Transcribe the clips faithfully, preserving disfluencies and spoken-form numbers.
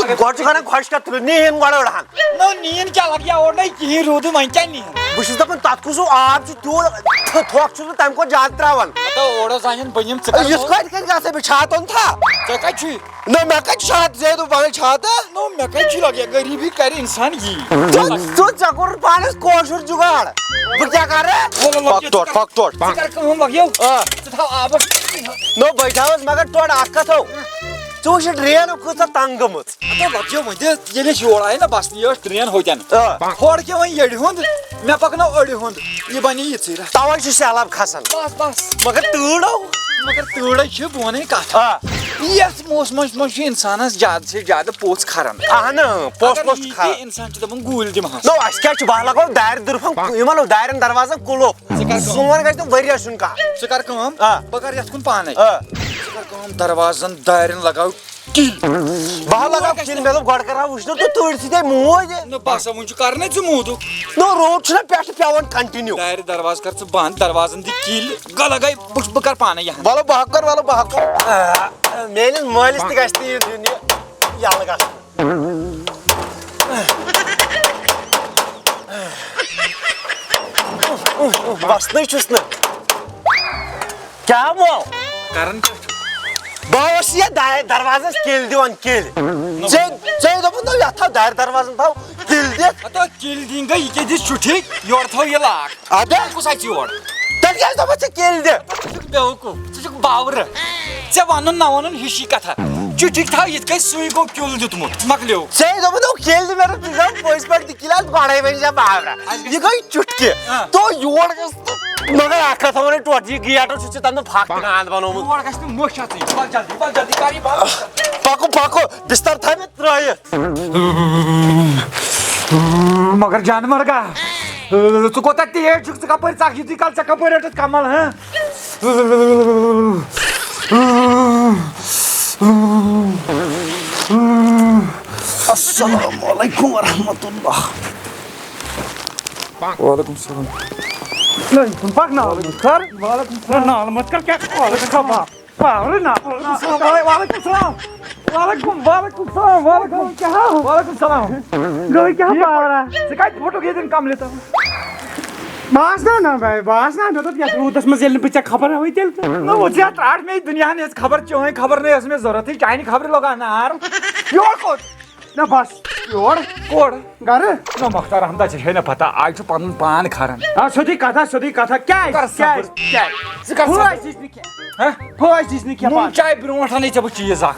گۄڈٕ چھُ کران خۄش کتھ تُلِتھ، نیٖن گۄڈٕ أڑہَن۔ نہ، نیٖن کیٛاہ لگہِ ہا اورٕ؟ نَے کِہیٖنۍ روٗدُے، وۄنۍ کیٛاہ نیٖن؟ بہٕ چھُس دَپان، تَتھ کُس ہیوٗ آب چھُ تیوٗت، تھۄکھ چھُس بہٕ تَمہِ کھۄتہٕ زیادٕ ترٛاوان۔ ہتو، اوڑو زانٮ۪ن بٔنِم، ژٕ کر یِتھ نوٚو۔ کٲٹھۍ کَتہِ گژھے بہٕ چھاتَن تھا؟ ژےٚ کَتہِ چھُے؟ نہ، مےٚ کَتہِ چھُ چھاتہٕ، ژےٚ دوٚپ بَنٲے چھاتہٕ؟ نو، مےٚ کَتہِ چھُ لگہِ، غریٖبی کَرِ اِنسان یی۔ ژٕ، ژٕ، ژےٚ کوٚرُتھ پانَس کٲشُر جُگاڑ۔ بہٕ کیٛاہ کَرٕ؟ وَلہٕ، وَلہٕ، پَک ژٕ ٹوٹھ، کَر، پَک ٹوٹھ۔ ژٕ کَر کٲم، لَگیو۔ آ۔ ژٕ تھاو آبَس۔ نو، بہٕ تھاوَس مگر ٹوٹھ اَکھ کَتھ ہو۔ ژٕ وٕچھ یہِ ڈرٛین کۭژاہ تنٛگ گٔمٕژ۔ ہتو لۄکچو وۄنۍ تہِ ییٚلہِ أسۍ یور آیہِ نا بسنہِ، یہِ ٲس ٹرین ہوٚتٮ۪ن۔ آ۔ ہورٕ کیٛاہ وۄنۍ یٔڑِ ہُنٛد، مےٚ پکنو أڑِ ہُنٛد، یہِ بنہِ یِژٕے رژھ۔ توے چھُ سہلاب کھسان۔ بس، بس۔ مگر تۭر او۔ مگر تۭرے چھِ، بہٕ ونَے کتھ۔ آ۔ یتھ موسمس منٛز چھُ انسانس زیادٕ سے زیادٕ پوٚژھ کھران۔ اہن، پوٚژھ اگر پوٚژھ چھُ یی تہِ کھران۔ انسان چھُ دپان گوٗلۍ دِمہٕ ہس۔ نو، اسہِ کیٛاہ چھُ، بہٕ لگاو دارِ دُرفن، یِمن دارٮ۪ن دروازن کُلُف۔ ژٕ کر کٲم۔ سون گژھِ نہٕ ؤرۍ یَس یُن کانٛہہ۔ ژٕ کر کٲم۔ آ۔ بہٕ کر یتھ کُن پانے۔ آ۔ ژٕ کر کٲم، دروازن دارٮ۪ن لگاو کِلۍ۔ بہٕ ہا لگاو کِلۍ، مےٚ دوٚپ گۄڈٕ کرٕ ہا وٕچھنہٕ تہٕ تۭرِ سۭتۍ موج۔ نہ بس، وۄنۍ چھُ کرنے ژٕ موٗدُک۔ نو، روٗد چھُنہ پٮ۪ٹھٕ پٮ۪وان continue۔ دارِ دروازٕ کر ژٕ بنٛد، دروازن دِ کِلۍ۔ گلہ گے، بہٕ، بہٕ کرٕ پانے یہن۔ وَلہٕ بہٕ ہا کرٕ، وَلہٕ بہٕ ہا کرٕ۔ آ، میٲنِس مٲلِس تہِ گژھِ نہٕ یہِ دیُن یہِ یَلہٕ گژھُن۔ وَسنٕے چھُس نہٕ۔ کیٛاہ مو؟ کران کیٛاہ چھُ؟ بہٕ اوسُس یَتھ دارِ دروازس کِلۍ دِوان، کِلۍ۔ ژےٚ، ژےٚ دوٚپُتھ نہ یَتھ تھاو دارِ دروازن تھاو کِلۍ دِتھ۔ ہتو کِلۍ دِنۍ گٔے، یہِ کیٛاہ دِژ چھُٹھی؟ یورٕ تھاو یہِ لاک۔ اَدٕ؟ کُس اَتہِ چھُ یور؟ تیٚلہِ کیٛازِ دوٚپُتھ ژےٚ کِلۍ دِ؟ ژٕ چھُکھ بیوقوٗف، ژٕ چھُکھ باورٕ۔ ژےٚ وَنُن نہ وَنُن ہِشی کَتھا۔ چُٹھِک تھاو یِتھ کٔنۍ سُے گوٚو کِل دیُتمُت، مۄکلیو۔ ژےٚ دوٚپُتھ نو کِلۍ دِ، مےٚ دوٚپ ژٕ چھُکھ پٔزۍ پٲٹھۍ تہِ کِلۍ، اَدٕ گۄڈَے ؤنۍ زِ باورا۔ اَسہِ گژھِ یہِ گٔے چُٹکی۔ آ۔ تو یور گژھ۔ مگر اَکھ کَتھ وَنَے ٹوٹھ، یہِ گیٹ چھُ ژےٚ تَمہِ دۄہ پھَکھ تہِ ناد بَنومُت۔ یور گژھِ نہٕ مٔچھ اَژٕنۍ۔ وَل جلدی، وَل جلدی، کر یہِ بنٛد۔ پَکو، پَکو، بِستَر تھاو مےٚ ترٛٲیِتھ۔ مگر جانور گا، ژٕ کوتاہ تیز چھُکھ، ژٕ کپٲرۍ ژکھ یُتُے کال، ژےٚ کپٲرۍ رٔٹٕتھ کمل، ہہ؟ السلام علیکم ورحمۃ اللہ۔ وعلیکم السلام۔ نہ، یہِ کُن پکھ نال مت کر۔ وعلیکم السلام۔ نال مت کر، کیٛاہ؟ وعلیکم السلام۔ پاورٕ نا۔ وعلیکم السلام۔ وعلیکم السلام۔ وعلیکم، وعلیکم السلام، وعلیکم۔ گوٚو کیٛاہ؟ وعلیکم السلام۔ گوٚو کیٛاہ پاورا؟ ژٕ کتہِ پھُٹُکھ ییٚتٮ۪ن کملہِ تل؟ بہٕ آس نا، نہ بھائی، بہٕ آس نا، مےٚ دوٚپ یتھ روٗدس منٛز ییٚلہِ نہٕ بہٕ ژےٚ خبر ہاوٕے تیٚلہِ کیٛاہ؟ نہ، وۄنۍ ژےٚ ترٛٹھ مےٚ دُنیاہن ہٕنٛز خبر، چٲنۍ خبر نہٕ ٲس مےٚ ضروٗرتٕے، چانہِ خبرِ لوٚگ انار۔ یور کوٚت؟ نہ بس۔ یور؟ کوٚر؟ گرٕ؟ نہ مۄختار احمد، ژےٚ چھے نہ پتہ، آز چھُ پنُن پان کھران۔ آ، سیوٚدُے کتھا، سیوٚدُے کتھا۔ کیٛازِ؟ کر صبر۔ کیٛازِ؟ کیٛازِ؟ ژٕ کر صبر۔ پھٲسۍ دِژ نہٕ کینٛہہ۔ ہہ؟ پھٲسۍ دِژ نہٕ کینٛہہ نُن پانہٕ۔ چاے برونٛٹھ انے ژےٚ بہٕ چیٖز اکھ۔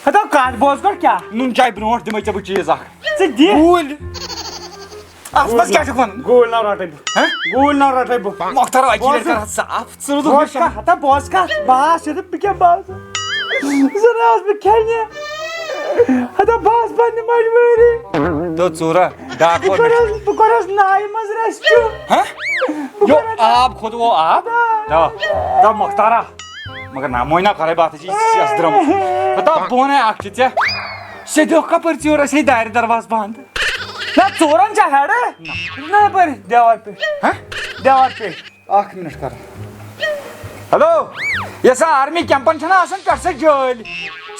ہتو کتھ بوز گۄڈٕ کیٛاہ؟ نُن چاے برونٛٹھ دِمے ژےٚ بہٕ چیٖز اکھ۔ ژٕ دِ۔ گوٗلۍ۔ اتھ منٛز کیٛاہ چھُکھ ونان؟ گوٗلۍ ناو رٹے بہٕ۔ ہہ؟ گوٗلۍ ناو رٹے بہٕ۔ مۄختار وکیٖل بوز کر ژٕ۔ اتھ ژٕ روٗدُکھ بوز مےٚ کتھ، ہتا بوز کتھ، بہٕ آس ییٚتہِ، بہٕ کیٛاہ بوزٕ؟ زن آس بہٕ کھٮ۪نہِ۔ ہتا بہٕ آس پننہِ مجبوٗری۔ تو ژوٗرا، ڈاکو بہٕ کوٚرہس، بہٕ کوٚرہس نایہِ منٛز rescue۔ ہہ؟ بہٕ یو کوٚرہس آب کھوٚت، وہ آب۔ خدا۔ تو، تو مۄختارا۔ مگر نہ، موے نہ کرے بات چی سیاس درم۔ ہتا بونے اکھ چی ژےٚ۔ سے دیو کپر ژیور اسی دارِ دروازٕ بند۔ نہ، ژورن چھا ہیڈٕ؟ نہ۔ نہ، یپٲرۍ دیوار پٮ۪ٹھ۔ ہہ؟ دیوار پٮ۪ٹھ۔ اکھ منٹ کر۔ ہیلو، یۄس سۄ آرمی کیمپن چھنہ آسان پٮ۪ٹھ سۄ جٲلۍ،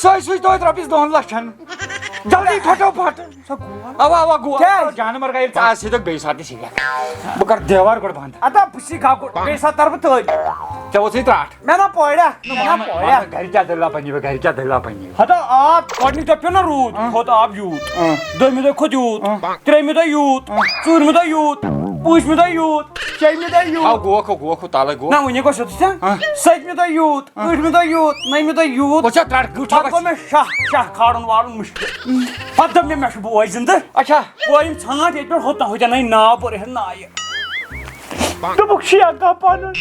سۄے سوٗز توتہِ رۄپیس دۄن لچھن۔ جلدی پھٹو پھٹ۔ سۄ گوٚو۔ اوا، اوا، گوٚو۔ کیٛازِ؟ جانور گٔے ژٕ آز سیدھو بیٚیہِ ساتہٕ تہِ سیدھا۔ بہٕ کرٕ دیوار گۄڈٕ بنٛد۔ ادا بہٕ چھُسے گاکُر، بیٚیہِ ساتہٕ ترٕ بہٕ تٔتھۍ۔ ژےٚ اوسُے ترٛٹھ۔ مےٚ نا پورا، مےٚ نا ماما، پورا۔ ماما، گرِ کیٛاہ دٔلیٖلہ بنیو، گرِ کیٛاہ دٔلیٖلہ بنیو؟ ہتا آب، گۄڈٕنیُک دۄہ پیوٚو نا روٗد، اۭں۔ کھوٚت آب یوٗت۔ اۭں۔ دوٚیمہِ دۄہ کھوٚت یوٗت۔ اۭں۔ ترٛیٚیِمہِ دۄہ یوٗت۔ اۭں۔ ژوٗرمہِ دۄہ یوٗت۔ پوٗنٛژمہِ دۄہ یوٗت۔ شیٚیِمہِ دۄہ یوٗت۔ ہاو، گوکھ ہو، گوکھ ہو، تَلَے گوکھ۔ نہ، وٕنہِ گوٚو سیوٚدُے ژےٚ۔ اۭں۔ سٔتمہِ دۄہ یوٗت۔ اۭں۔ ٲٹھمہِ دۄہ یوٗت۔ نٔیمہِ دۄہ یوٗت۔ وۄنۍ چھا ترٛٹھ گٔٹھ پَتہٕ گوٚو مےٚ شاہ، شاہ کھالُن والُن مُشکِل۔ پَتہٕ دوٚپ مےٚ، مےٚ چھُ بوے زِندٕ۔ اچھا۔ بوے یِم ژھانٛٹھ ییٚتہِ پٮ۪ٹھ ہُتھ نہ ہُتٮ۪ن ناو پوٚر ہٮ۪تھ نایہِ۔ دوٚپُکھ، شیخ گوٚو پَنُن۔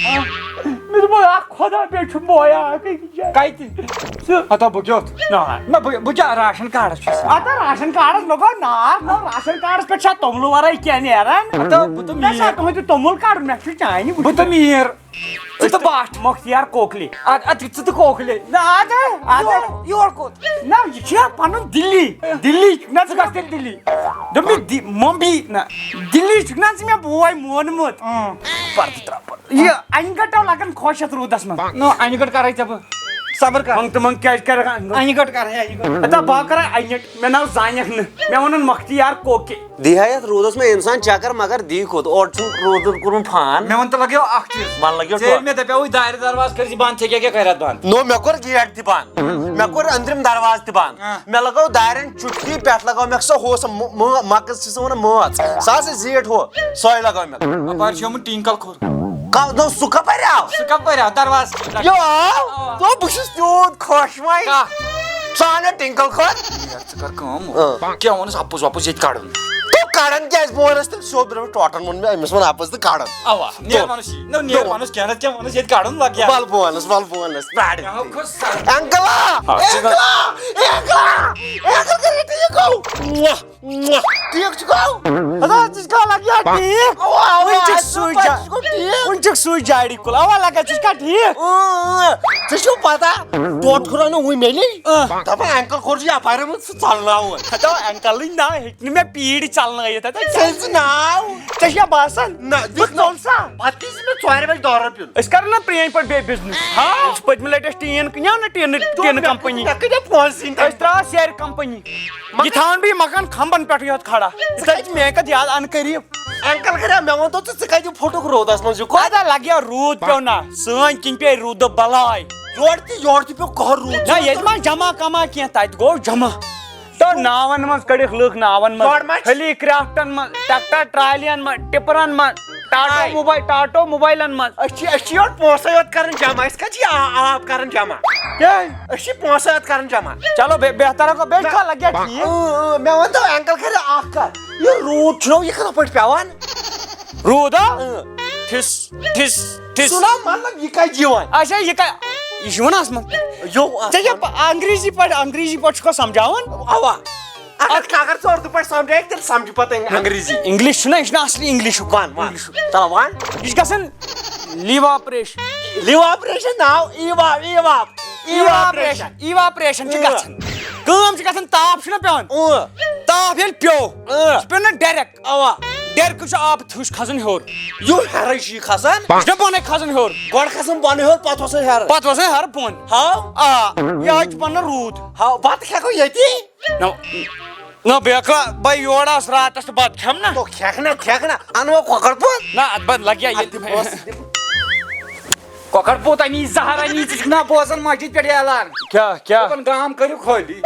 مےٚ دوٚپ، اَکھ خۄدا بیٚیہِ چھُم بویا اَکھ أکِس جایہِ۔ کَتہِ؟ سُہ۔ ہتا بہٕ کیُتھ؟ نہ۔ نہ، بہٕ، بہٕ کیٛاہ راشن کارڈس چھُس؟ ہتا راشن کارڈس مےٚ گوٚو نار، نہ راشن کارڈس پٮ۪ٹھ چھا توٚملہٕ ورٲے کینٛہہ نیران؟ ہتا بہٕ تہٕ مےٚ چھا میٖر۔ تُہٕنٛدِ توٚمُل کَڑُن؟ مےٚ چھُ چانہِ وٕچھُن۔ بہٕ تہٕ میٖر۔ ژٕ تہٕ بَٹھ۔ مۄختیار کوکلے۔ اَدٕ، اَدٕ ژٕ تہٕ کوکلے۔ نہ، اَدٕ، اَدٕ۔ یور، یور کوٚت؟ نہ، یہِ چھُ پَنُن دِلی۔ دِلی چھُکھ نہ ژٕ گژھ تیٚلہِ دِلی۔ دوٚپمَے دِ-، ممبی نہ۔ دِلی چھُکھ نہ ژٕ مےٚ بوے مونمُت۔ اۭں۔ پردٕ ترٛاو پردٕ۔ یہِ اَنہِ گٔٹو لگان خۄش یَتھ روٗدَس منٛز۔ نو، اَنہِ گٔٹ کَرَے ژےٚ بہٕ۔ صبر کر۔ منٛگ تہٕ منٛگ کیٛازِ کرکھ؟ انہِ گٔٹ کر ہے، انہِ گٔٹ۔ ہتا بہٕ کرا انہِ گٔٹ، مےٚ ناو زانکھ نہٕ، مےٚ ووٚنُن مۄختی یار کوکے۔ دی ہا یتھ روٗدس منٛز انسان چکر، مگر دی کوٚت؟ اورٕ چھُنہٕ روٗدن کوٚرمُت فان۔ مےٚ ووٚن تہٕ لگیو اکھ چیٖز۔ ون لگیو ژےٚ ییٚلہِ ٹۄپھ۔ مےٚ دپیوُے دارِ دروازٕ کٔرۍ زِ بنٛد، ژےٚ کیٛاہ کیٛاہ کریتھ بنٛد؟ نو، مےٚ کوٚر گیٹ تہِ بنٛد، ہاں۔ مےٚ کوٚر أنٛدرِم دروازٕ تہِ بنٛد، ہاں۔ مےٚ لگٲو دارٮ۪ن چُٹکی، پٮ۪ٹھ لگٲو مےٚ سۄ ہُہ، سۄ مٲ-، مٲ-، مکٕز چھِ سۄ ونان مٲژ، سۄ ہسا زیٖٹھ ہُہ، سۄے لگٲو مےٚ۔ اپٲرۍ چھُ یِمن ٹِنکل کھوٚر۔ کا-، نو، سُہ کپٲرۍ آو؟ سُہ کپٲرۍ آو؟ دروازٕ چھُ لگان۔ یہِ آو؟ اوا۔ تو بہٕ چھُس تیوٗت خۄش وۄنۍ۔ کَتھ؟ ژٕ اَن مےٚ ٹِنکل کھوٚر۔ یار، ژٕ کر کٲم۔ اۭں۔ کیٛاہ ووٚنُس اَپُز وَپُز ییٚتہِ کَڑُن؟ تو کَڑان کیٛازِ؟ بہٕ وَنس تیٚلہِ سیوٚد، دوٚپمَس ٹوٹھن ووٚن مےٚ، أمِس وَن اَپُز تہٕ کَڑان۔ اوا، نیر تو۔ وَنُس یی۔ نو، نیر تو۔ وَنُس کینٛہہ نَتہٕ کینٛہہ وَنُس ییٚتہِ کَڑُن لَگہِ ہا۔ وَل بہٕ وَنس، وَل بہٕ وَنس، پرٛارِ۔ مےٚ ہاو کھوٚت سر۔ انکلا! آ، ژٕ انکلا! انکل کٔرِو ٹھیٖک گوٚو۔ ٹھیٖک چھُکھا؟ ہتا، ژٕ چھُکھا لگیا ٹھیٖک؟ اوا، اوا، وُنہِ چھُکھ اصٕل سُے پٲٹھۍ، جا-، ژٕ چھُکھ ٹھیٖک؟ وُنہِ چھُکھ سُے جاڑی کُل۔ اوا لگا، ژٕ چھُکھا ٹھیٖک؟ اۭں، اۭں۔ ژےٚ چھُو پتہ، ٹوٹھ کھُرو نہٕ وُنہِ مےٚ نِش۔ اۭں۔ دپان انکل کھوٚر چھُ یپارِ منٛز سُہ ژلناوُن۔ ہتا، انکلٕے نا ہیٚکہِ نہٕ مےٚ پیٖڑ ژلنٲیِتھ۔ ہتا، ژےٚ ژےٚ ژےٚ ناو۔ ژےٚ چھُیا باسان؟ نہ، بہٕ دِکھ نہٕ۔ ژوٚل سا؟ پتہٕ کیٛازِ مےٚ ژورِ بجہِ دورٕ پیوٚن؟ أسۍ کرو نا پرٛٲنۍ پٲٹھۍ بیٚیہِ بزنس۔ ہاو۔ أسۍ چھِ پٔتمہِ لٹہِ ٲسۍ ٹیٖن، کٕنیو نا ٹیٖنہٕ، ٹیٖنہٕ کمپنی۔ مےٚ کۭتیٛاہ پونٛسہٕ زیٖنۍ تَمہِ أسۍ ترٛاوو سیرِ کمپنی۔ یہِ تھاوان بہٕ یہِ مکان کھمبن پٮ۪ٹھٕے یوت کھڑا۔ یہِ تھاو ژٕ مےٚ کتھ یاد، انہٕ قریب۔ انکل کریو، مےٚ وَن تو ژٕ، ژٕ کتہِ پھُٹُکھ روٗدس منٛز یہِ کۄس؟ ادا لگیا روٗد پیوٚو نا، سٲنۍ کِنۍ پیٚیہِ روٗدٕ بلاے۔ یورٕ تہِ، یورٕ تہِ پیوٚو قہر روٗد۔ نہ، ییٚتہِ ما جمع کما کینٛہہ، تتہِ گوٚو جمع۔ تو ناون منٛز کٔڑِکھ لُکھ ناون منٛز، یورٕ ما چھِ ہیلی کرافٹن منٛز، ٹریکٹر ٹرالیَن منٛز، ٹپرن منٛز، ٹاٹا آے۔ موبایل، ٹاٹو موبایلن منٛز۔ أسۍ چھِ، أسۍ چھِ یورٕ پونٛسے یوت کران جمع، أسۍ کتہِ چھِ آ-، آب کران جمع؟ کیٛازِ؟ أسۍ چھِ پونٛسے یوت کران جمع۔ چلو بے-، بہتر گوٚو، بیٚیہِ چھا لگیا ٹھیٖک؟ اۭں، اۭں، مےٚ ؤنۍ تو انکل خٲرا اکھ کتھ، یہِ روٗد چھُنہ یہِ کِتھ پٲٹھۍ پٮ۪وان؟ روٗد ہا؟ اۭں۔ ٹھِس، ٹھِس، ٹھِس۔ سُہ نا مطلب یہِ کتہِ یِوان؟ اچھا، یہِ کا-، یہِ چھُ یِوان آسمان۔ یو ژےٚ کیٛاہ آسمان۔ پ-، انگریزی پٲٹھۍ، انگریزی پٲٹھۍ چھُکھا سمجھاوان؟ اوا۔ اگر، اگر ژٕ اردو پٲٹھۍ سمجھایکھ، تیٚلہِ سمجھِ پتہٕ انگ-، انگریزی۔ انگلش چھُنہ، یہِ چھُنہ اصلی انگلشُک۔ ون، ون۔ انگلشُک۔ چلو ون۔ یہِ چھُ گژھان live operation. Live operation now ایوا، ایوا۔ ایوا آپریشن۔ ایوا آپریشن چھُ اۭں۔ گژھان۔ کٲم چھِ گژھان، تاپھ چھُنہ پٮ۪وان۔ اۭں۔ تاپھ ییٚلہِ پیوٚو، اۭں۔ سُہ پیوٚو نہ ڈایریکٹ۔ اوا۔ ڈیرکہٕ چھُ آب تھوٚش کھسان ہیوٚر۔ یُتھ ہیرے چھُ یہِ کھسان۔ یہِ چھُنہ بۄنے کھسان ہیوٚر۔ گۄڈٕ کھسان بۄنہٕ ہیوٚر، پتہٕ وسان ہیرٕ۔ پتہٕ وسان ہیرٕ بۄن۔ ہاو۔ آ، یہِ حظ چھُ بنان روٗد۔ ہاو، بتہٕ کھٮ۪کو ییٚتی۔ نہ، نہ، بیکلا، بہٕ یور آس راتس تہٕ بتہٕ کھٮ۪م نہ۔ تو کھٮ۪کھ نہ، کھٮ۪کھ نہ، انو کۄکر پوٗت۔ نہ، اتھ بتہٕ لگہِ ہا اَتھ ییٚتہِ۔ دِ پونٛسہٕ، دِ۔ کۄکر پوٗت اَنی، زہر اَنی، ژٕ چھُکھ نہ بوزان مسجد پٮ۪ٹھ اعلان۔ کیٛاہ، کیٛاہ؟ دَپان گام کٔرِو خٲلی۔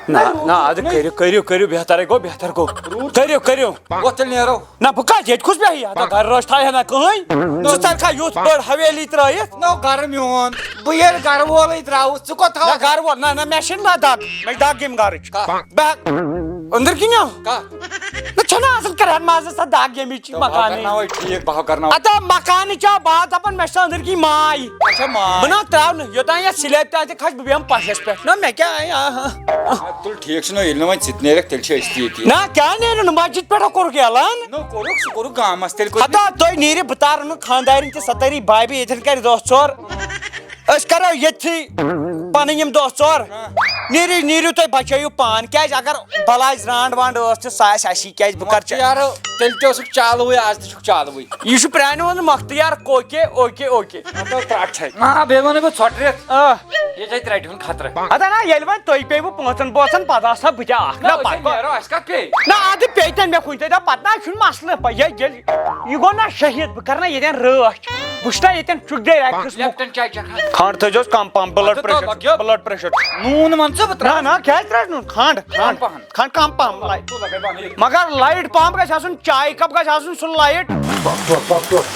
نہ، نہ، اَدٕ کٔرِو، کٔرِو، کٔرِو، بہترے گوٚو، بہتر گوٚو۔ روٗد۔ کٔرِو، کٔرِو۔ وۄتھ تیٚلہِ نیرو۔ نہ، بہٕ کَتہِ، ییٚتہِ کُس بیٚہہِ ہا؟ اَتھ گَرٕ رٲچھ تھایہِ ہا نہ کٕہٕنۍ۔ نہ۔ ژٕ ژَلکھا یُتھ بٔڑ حویلی ترٛٲیِتھ؟ نہ، گَرٕ میون۔ بہٕ ییٚلہِ گَرٕ وولٕے ترٛاوُس، ژٕ کوٚت نہ، تھاوَکھ؟ گَرٕ وول، نہ، نہ، مےٚ چھِنہٕ نہ دَگ۔ مےٚ چھِ دَگ ییٚمہِ گَرٕچ۔ کَتھ؟ بہٕ ہٮ۪کہٕ أنٛدٕرۍ کِنۍ یَو؟ کَتھ؟ نہ، چھَنہٕ آسان کَران منٛزَس سۄ دَگ ییٚمِچ تہٕ بہٕ مکانٕے۔ کَرناوَے ٹھیٖک، بہٕ کَرناوَے۔ اَدا مکانٕچ آ، بہٕ ہا دَپان مےٚ چھِ أنٛدٕرۍ کِنۍ ماے۔ اچھا، ماے۔ بہٕ نہ ترٛاونہٕ، یوٚتام یَتھ سِلیب تہِ آسہِ کھَسہِ، بہٕ بیٚہمہٕ پَشَس پٮ۪ٹھ۔ نہ، مےٚ کیٛاہ، آ، آ۔ آ، تُل، ٹھیٖک چھُ، نہ، ییٚلہِ نہٕ وۄنۍ ژٕ تہِ نیرَکھ، تیٚلہِ چھِ أسۍ تہِ ییٚتی۔ نہ، کیٛاہ نیرِ نہٕ؟ مسجد پٮ۪ٹھ کوٚرُکھ اعلان۔ نہ، کوٚرُکھ، سُہ کوٚرُکھ گامَس، تیٚلہِ کوٚرُکھ۔ ہتا، تُہۍ نیٖرِو، بہٕ تارٕ نہٕ خانٛدارِنۍ تہِ، سۄ تَری بھابھی ییٚتٮ۪ن کَرِ دۄہ ژور۔ أسۍ کَرو ییٚتھی پَنٕنۍ یِم دۄہ ژور۔ ہاں۔ نیٖرِو، نیٖرِو تُہۍ، بَچٲیِو پان، کیٛازِ اگر بَلاے زرٛانٛڈ وانٛڈ ٲس تہِ، سۄ آسہِ اَسی، کیٛازِ بہٕ کَرٕ چا-، یارو، تیٚلہِ تہِ اوسُکھ چالوٕے، آز تہِ چھُکھ چالوٕے۔ یہِ چھُ پرٛانہِ وَنُن مۄختیار، اوکے، اوکے، اوکے۔ مطلب ترٛٹھ چھے۔ نہ، بیٚیہِ وَنَے بہٕ ژھۄٹہٕ رٮ۪تھ۔ آ۔ یہِ چھے ترٛٹہِ ہُنٛد خطرٕ۔ اَدٕ نہ، ییٚلہِ وۄنۍ تُہۍ پیٚیِوٕ پانٛژَن بٲژَن، پَتہٕ آسہٕ ہا بہٕ تہِ اَکھ۔ نہ، نہ، أسۍ ہے پَتہٕ نیرو، اَسہِ کَتھ پیٚیہِ؟ نہ، اَدٕ پیٚیہِ تَن مےٚ کُنہِ تہِ دۄہ، پَتہٕ نہ چھُنہٕ مسلہٕ۔ پَتہٕ ییٚلہِ، ییٚلہِ یہِ گوٚو نہ شہیٖد، بہٕ کَرٕ نہ ییٚتٮ۪ن رٲچھ۔ بہٕ چھُس نہ ییٚتٮ۪ن چُکہِ دٲرۍ اَکہِ قٕسمُک۔ لیپٹن چاے چکھا۔ کھنٛڈ تھٲیزیوس کم پہم، بلڈ اَدٕ تۄہہِ پریشر، لگیو۔ Blood pressure. نوٗن وَن ژٕ بہٕ ترٛاوٕ۔ نہ، نہ، کیٛازِ ترٛاوٕ نوٗن؟ کھنٛڈ، کم کھنٛڈ۔ پہن۔ کھنٛڈ کم پہم، لایٹ۔ ژٕ لگے بنٲیِتھ۔ مگر لایٹ پمپ گژھِ آسُن، چایہِ کپ گژھِ آسُن سُہ لایٹ۔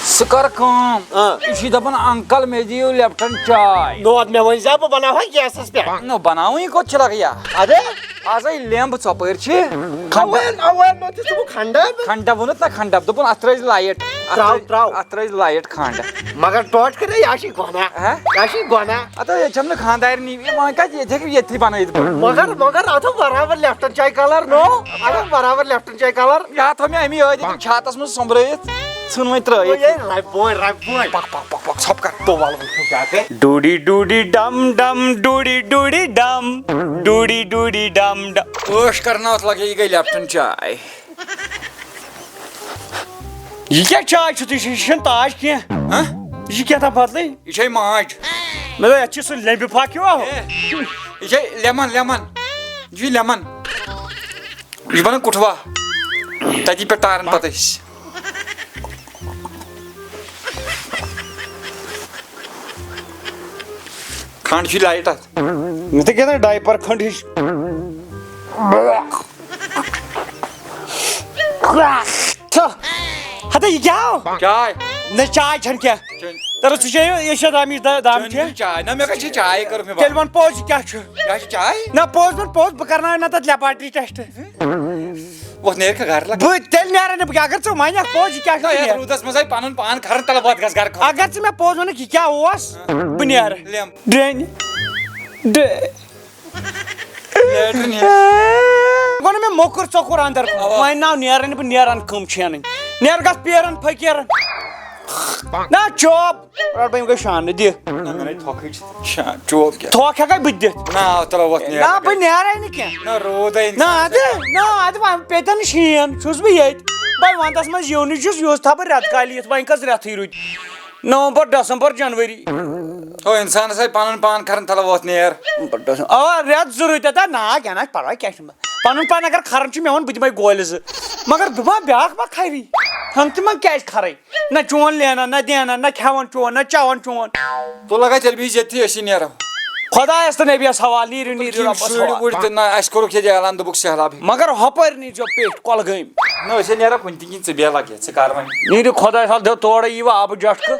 ژٕ کر کٲم۔ اۭں۔ یہِ چھُے دپان، "انکل، مےٚ دِیِو لیپٹن چاے۔" نوت مےٚ ؤنۍ زِ بہٕ بناوہا گیسس پٮ۪ٹھ۔ نو، بناوٕنۍ کوٚت چھِ لگان یا؟ اَدٕ؟ آز ہے لیمب ژۄپٲرۍ چھِ۔ کھنٛڈ۔ اوے، اوے، مےٚ تہِ ژٕ بہٕ کھنٛڈ۔ کھنٛڈ ووٚنُتھ نا، کھنٛڈ۔ دوٚپُن، "اتھ ترٲیزِ لایٹ۔ اتھ ترٛاو، ترٛٲیزِ، ترٛاو۔ اتھ ترٛٲیزِ لایٹ کھنٛڈ۔" مگر ٹوٹھ کٔرِتھ، یہِ چھِ گۄناہ۔ ہہ؟ یہِ چھِ گۄناہ۔ ہتو، ییٚتہِ چھَم نہٕ خانٛدارنی، یہِ وۄنۍ کَتہِ، ییٚتہِ ہیٚکہِ ییٚتھی بَنٲیِتھ بہٕ۔ مگر، مگر اَتھ اوس برابر لیپٹن چاے کلر، نو؟ اَتھ اوس برابر لیپٹن چاے کلر۔ یہِ ہا تھوٚو مےٚ اَمی ٲدۍ أکِس چھاتَس منٛز سۄمبرٲیِتھ، ژھٕن وۄنۍ ترٛٲیِتھ۔ ہے، رَبہِ بوے، رَبہِ بوے۔ پَک، پَک، پَک، پَک، ژھۄپ کَر۔ تو وَلہٕ وۄنۍ کیٛاہ گٔے؟ ڈوٗڈی ڈوٗڈی ڈم ڈم، ڈوٗڈی ڈوٗڈی ڈم ڈم، ڈوٗڈی ڈوٗڈی ڈم ڈم۔ ٲش کَرناوَتھ لَگے، یہِ گٔے لیپٹن چاے۔ یہِ کیٛاہ چاے چھُ تُہۍ، یہِ چھَنہٕ تاج کینٛہہ۔ ہہ؟ یہِ چھِ کیٛاہ تام بدلٕے۔ یہِ چھے ماج۔ مےٚ دوٚپ، یَتھ چھِ سُہ لیٚمبہِ پھَکھ ہیوٗ اَہو۔ اے، یہِ چھے لیمن، لیمن۔ یہِ چھُ لیمن۔ یہِ چھُ بَنان کُٹھوا۔ تَتی پٮ۪ٹھ ٹارَن پَتہٕ أسۍ۔ کھنٛڈ چھُ لایٹ اَتھ۔ مےٚ تہِ کیٛاہ تام ڈایپَر کھنٛڈ ہِش۔ تھو۔ ہتا، یہِ کیٛاہ ہو؟ چاے۔ نہ، چاے چھَنہٕ کینٛہہ۔ چٲنۍ۔ تَلہٕ، ژٕ چیٚیہِ یہِ چھےٚ دامِچ دا-، دام چٲنۍ چھےٚ؟ چھِ چاے۔ نہ، مےٚ کَتہِ چھِ چاے کٔرمٕژ مےٚ تیٚلہِ بَنٛد؟ وَن پوٚز، یہِ کیٛاہ چھُ؟ یہِ چھِ چاے؟ نہ، پوٚز وَن پوٚز، بہٕ کَرناوَے نہ تَتھ لیبارٹری ٹیسٹ۔ وۄتھ نیرِ کھا گَرٕ لَگ۔ بہٕ تیٚلہِ نیرَے نہٕ بہٕ کیٛاہ، اگر ژٕ وَنَکھ پوٚز، یہِ کیٛاہ چھُ؟ نہ، یَتھ نیرٕ۔ روٗدَس منٛز آیہِ پَنُن پان کھَران، تَلہٕ وَتھ گژھ گَرٕ خٲطرٕ۔ اگر ژٕ مےٚ پوٚز وَنَکھ، یہِ کیٛاہ اوس؟ بہٕ نیرٕ۔ لیٚمب۔ ڈرٛینہِ۔ ڈرٛے۔ لیٹرِن ہیٚتھ۔ گوٚو نہٕ مےٚ موٚکُر ژۄکُر اندر کُن۔ اوا۔ وۄنۍ ناو نیران، بہٕ نیران کٕم چھِ اَنٕنۍ؟ نیرٕ گژھ پیرن فقیرن۔ نہ چوب۔ رٹ بہٕ یِم گٔے شانہٕ دِ۔ نہ، مےٚ نے تھۄکھٕے چھِ شا-، چوب کیٛاہ؟ تھۄکھ ہٮ۪کے بہٕ دِتھ؟ نہ، آو تَلہٕ وۄتھ نیر۔ نہ، بہٕ نیرے نہٕ کینٛہہ۔ نہ، روٗدے نہ، اِنسان۔ اَدٕ، نہ، اَدٕ وۄنۍ پیٚتن شیٖن، چھُس بہٕ ییٚتہِ۔ بہٕ وَنٛدَس منٛز یِونٕے چھُس، یُہُس تھاو بہٕ رٮ۪تہٕ کالہِ یِتھ، وۄنۍ کٔژ رٮ۪تھٕے روٗدۍ؟ نومبر، دسمبر، جنؤری۔ ہو، اِنسانَس آے پَنُن پان کھَران، تَلہٕ وۄتھ نیر۔ آ، رٮ۪تھ زٕ رٕتۍ تہٕ، نہ، کینٛہہ نہ، پَرواے کینٛہہ چھُنہٕ۔ پَنُن پان اگر کھَران چھُ، مےٚ وَن، بہٕ دِمَے گولہِ زٕ۔ مگر بہٕ ما بیٛاکھ ما کھَری؟ ہَم تہِ ما کیٛازِ کھَرے؟ نہ چون لینان، نہ دینان، نہ کھٮ۪وان چون، نہ چٮ۪وان چون۔ تُل لگا تیٚلہِ بِہِتھ ییٚتھی، أسی نیرو۔ خۄدایَس تہٕ نبیَس حوالہٕ، نیٖرِو، نیٖرِو یِم رۄبَس شُرۍ حوالہٕ۔ وُرۍ تہٕ نہ، اَسہِ کوٚرُکھ ییٚتہِ اعلان، دوٚپُکھ سہلاب ہیٚکہِ۔ مگر ہۄپٲرۍ نیٖرزیو پیٚٹھۍ کۄلگٲمۍ۔ نہ، أسۍ ہے نیرو کُنہِ تہِ کِنۍ، ژٕ بیٚہہ لگہِ، ژٕ کر وۄنۍ۔ نیٖرِو خۄدایَس حوالہٕ، دیو تورَے یی وۄنۍ آبہٕ جٹکہٕ۔